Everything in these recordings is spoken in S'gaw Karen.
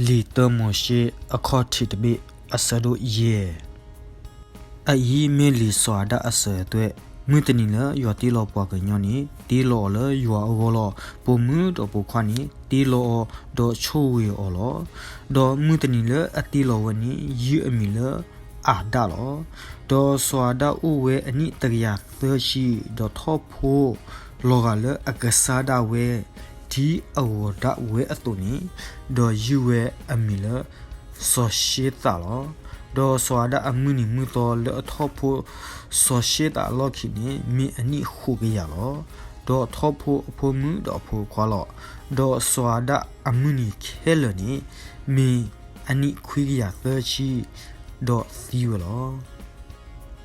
လံာ်တၢမိၤၡ့ အခီၣ်ထံးတဘ့ၣ် အဆၢဒိၣ်ယဲၢ်. အအံၤမ့ၢ်လံာ်စီၤအၤဒၣ်အစၢၤအသွဲၣ်, မုၢ်တနံၤလၢယွၤတ့လီၤပှၤကညီန့ၣ် တ့လီၤအီၤလၢယွၤအဂီၢ်လီၤ. ပိာ်မုၣ်ဒီးပိာ်ခွါန့ၣ် တ့လီၤအီၤဒီးဆိၣ်ဂ့ၤအီၤလီၤ. ဒီးမုၢ်တနံၤလၢအတ့လီၤဝဲန့ၣ် ယုၢ်အမံၤလၢအၤဒၣ်လီၤ. ဒီးစီၤအၤဒၣ်အိၣ်ဝဲအနံၣ်တကယၤသၢဆံ, ဒီးထီၣ်ဖိလီၤဂာ်လၢအကစၢ်ဒၣ်ဝဲ ဒ်အဂီၤဒၣ်ဝဲအသိးန့ၣ်, ဒီးယုၢ်ဝဲအမံၤလၢစီၤၡ့သးလီၤ. ဒီးစီၤအၤဒၣ်အမုၢ်နံၤမုၢ်သီလၢအထီၣ်ဖိစီၤၡ့သးအလီၢ်ခံန့ၣ် မ့ၢ်အနံၣ်ဃိးကယၤလီၤ. ဒီးထီၣ်ဖိအဖိမုၣ်ဒီးအဖိခွါလီၤ. ဒီးစီၤအၤဒၣ်အမုၢ်နံၤခဲလၢာ်န့ၣ် မ့ၢ်အနံၣ်ခွံကယၤသၢဆံ, ဒီးသံဝဲလီၤ.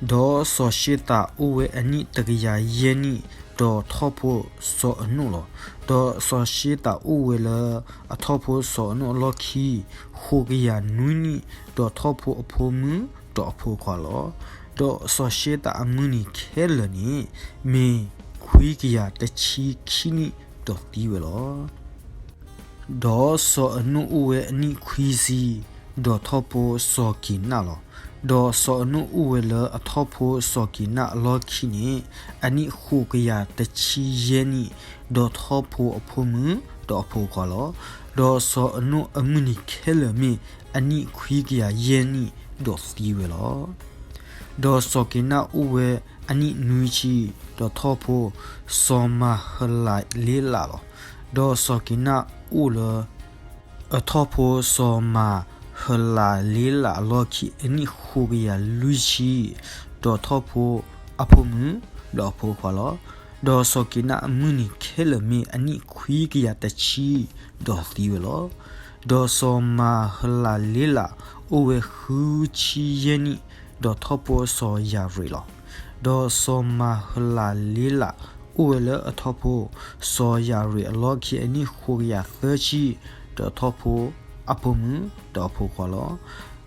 ဒီးစီၤၡ့သးအိၣ်ဝဲအနံၣ်တကယၤယဲၢ်နံၣ်, ဒီးထီၣ်ဖိစီၤအနိၣ်လီၤ. ဒီးစီၤၡ့သးအိၣ်ဝဲလၢအထီၣ်ဖိစီၤအနိၣ်အလီၢ်ခံ ဃိးကယၤနွံနံၣ်, ဒီးထီၣ်ဖိအဖိမုၣ်ဒီးအဖိခွါလီၤ. ဒီးစီၤၡ့သးအမုၢ်နံၤခဲလၢာ်န့ၣ် မ့ၢ်ခွံကယၤတဆံခံနံၣ်, ဒီးသံဝဲလီၤ. ဒီးစီၤအနိၣ်အိၣ်ဝဲအနံၣ်ခွံဆံ, ဒီးထီၣ်ဖိစီၤက့ၤနၣ်လီၤ. ဒီးစီၤအနိၣ်အိၣ်ဝဲလၢအထီၣ်ဖိစီၤက့ၤနၣ်အလီၢ်ခံန့ၣ် အနံၣ်ဃိးကယၤတဆံယဲၢ်နံၣ်, ဒီးထီၣ်ဖိအဖိမုၣ်ဒီးအဖိခွါလီၤ. ဒီးစီၤအနိၣ်အမုၢ်နံၤခဲလၢာ်မ့ၢ်အနံၣ်ခွံကယၤယဲၢ်နံၣ်, ဒီးသံဝဲလီၤ. ဒီးစီၤက့ၤနၣ်အိၣ်ဝဲအနံၣ်နွံဆံ, ဒီးထီၣ်ဖိစီၤမၤဟလၤလ့လးလီၤ. ဒီးစီၤက့ၤနၣ်အိၣ်လၢ အထီၣ်ဖိစီၤမၤဟလၤလ့လးအလီၢ်ခံ အနံၣ်ဃိးကယၤလွံၢ်ဆံ, ဒီးထီၣ်ဖိအဖိမုၣ်ဒီးအဖိခွါလီၤ. ဒီးစီၤက့ၤနၣ်အမုၢ်နံၤခဲလၢာ်မ့ၢ်အနံၣ်ခွံကယၤတဆံ, ဒီးသံဝဲလီၤ. ဒီးစီၤမၤဟလၤလ့လးအိၣ်ဝဲဃုဆံယဲၢ်နံၣ်, ဒီးထီၣ်ဖိစီၤယၤရ့းလီၤ. ဒီးစီၤမၤဟလၤလ့လးအိၣ်ဝဲလၢအထီၣ်ဖိစီၤယၤရ့းအလီၢ်ခံ အနံၣ်ဃိးကယၤသၢဆံ, ဒီးထီၣ်ဖိအဖိမုၣ်ဒီးအဖိခွါလီၤ.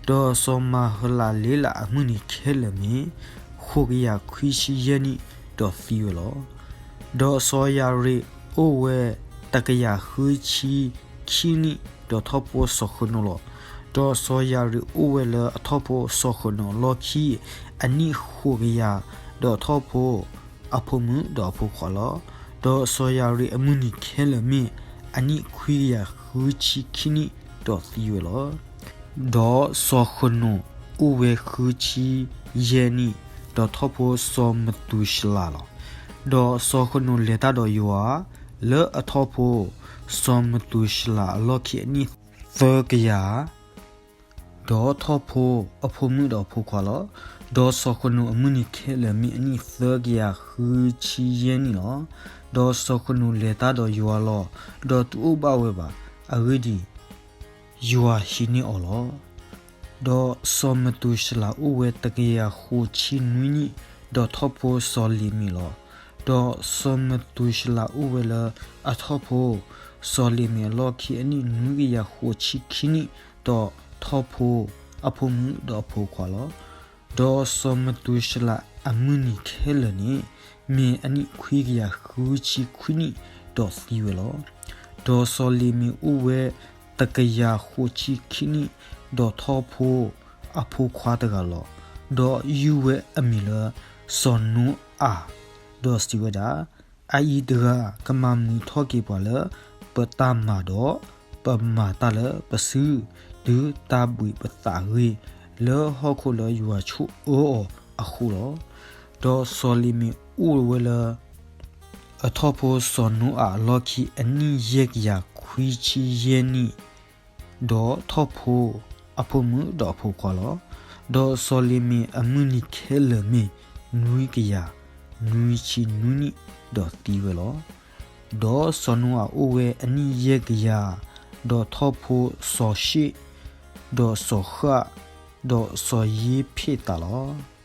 ဒီးစီၤမၤဟလၤလ့လးအမုၢ်နံၤခဲလၢာ်မ့ၢ်ဃိးကယၤခွံဆံယဲၢ်နံၣ်, ဒီးသံဝဲလီၤ. ဒီးစီၤယၤရ့းအိၣ်ဝဲတကယၤဃုဆံခံနံၣ်, ဒီးထီၣ်ဖိစီၤဃနိးလီၤ. ဒီးစီၤယၤရ့းအိၣ်ဝဲလၢအထီၣ်ဖိစီၤဃနိးအလီၢ်ခံ အနံၣ်ဃိးကယၤ, ဒီးထီၣ်ဖိအဖိမုၣ်ဒီးအဖိခွါလီၤ. ဒီးစီၤယၤရ့းအမုၢ်နံၤခဲလၢာ်မ့ၢ်အနံၣ်ခွံကယၤဃုဆံခံနံၣ်, ဒီးသံဝဲလီၤ. ဒီးစီၤဃနိးအိၣ်ဝဲဃုဆံယဲၢ်နံၣ်, ဒီးထီၣ်ဖိစီၤမသူၤၡလၤလီၤ. ဒီးစီၤဃနိးလဲၤတၢ်ဒီးယွၤ လၢအထီၣ်ဖိစီၤမသူၤၡလၤအလီၢ်ခံအနံၣ်သၢကယၤ, ဒီးထီၣ်ဖိအဖိမုၣ်ဒီးအဖိခွါလီၤ. ဒီးစီၤဃနိးအမုၢ်နံၤခဲလၢာ်မ့ၢ်အနံၣ်သၢကယၤဃုဆံယဲၢ်နံၣ်လီၤ. ဒီးစီၤဃနိးလဲၤတၢ်ဒီးယွၤလီၤ, ဒီးတအိၣ်ဘၣ်ဝဲဘၣ်. အဂ့ၢ်ဒ်အံၤ, ယွၤဟံးန့ၢ်အီၤလီၤ. ဒီးစီၤမသူၤၡလၤအိၣ်ဝဲတကယၤဃိးဆံနွံနံၣ်, ဒီးထီၣ်ဖိစီၤလ့းမ့းလီၤ. ဒီးစီၤမသူၤၡလၤအိၣ်ဝဲလၢအထီၣ်ဖိစီၤလ့းမ့းအလီၢ်ခံ အနံၣ်နွံကယၤဃိးဆံခံနံၣ်, ဒီးထီၣ်ဖိအဖိမုၣ်ဒီးအဖိခွါလီၤ. ဒီးစီၤမသူၤၡလၤအမုၢ်နံၤခဲလၢာ်န့ၣ် မ့ၢ်အနံၣ်ခွံကယၤဃုဆံခွံနံၣ်, ဒီးသံဝဲလီၤ. ဒီးစီၤလ့းမ့းအိၣ်ဝဲတကယၤဃိးဆံခံနံၣ်, ဒီးထီၣ်ဖိအဖိခွါတဂၤလီၤ. ဒီးယုၢ်ဝဲအမံၤလၢစီၤနိအၤ, ဒီးစံးဝဲဒၣ်, အအံၤတဂၤကမၤမုာ်ထီၣ်က့ၤပှၤလၢ ပတၢ်မၤဒီးပမၤတၢ်လၢပစု, တုၤတၢ်ဘှံးပသးဂ့ၤ, လၢဟီၣ်ခိၣ်လၢယွၤဆိၣ်အၢအီၤအဃိလီၤ. ဒီးစီၤလ့းမ့းအိၣ်ဝဲလၢ အထီၣ်ဖိစီၤနိအၤအလီၢ်ခံ အနံၣ်ယဲၢ်ကယၤခွံဆံယဲၢ်နံၣ်, ဒီးထီၣ်ဖိအဖိမုၣ်ဒီးအဖိခွါလီၤ. ဒီးစီၤလ့းမ့းအမုၢ်နံၤခဲလၢာ်မ့ၢ်နွံကယၤနွံဆံနွံနံၣ်, ဒီးသံဝဲလီၤ. ဒီးစီၤနိအၤအိၣ်ဝဲအနံၣ်ယဲၢ်ကယၤ, ဒီးထီၣ်ဖိစီၤၡ့ၣ်, ဒီးစီၤဃၣ်, ဒီးစီၤယ့ဖ့းသးလီၤ.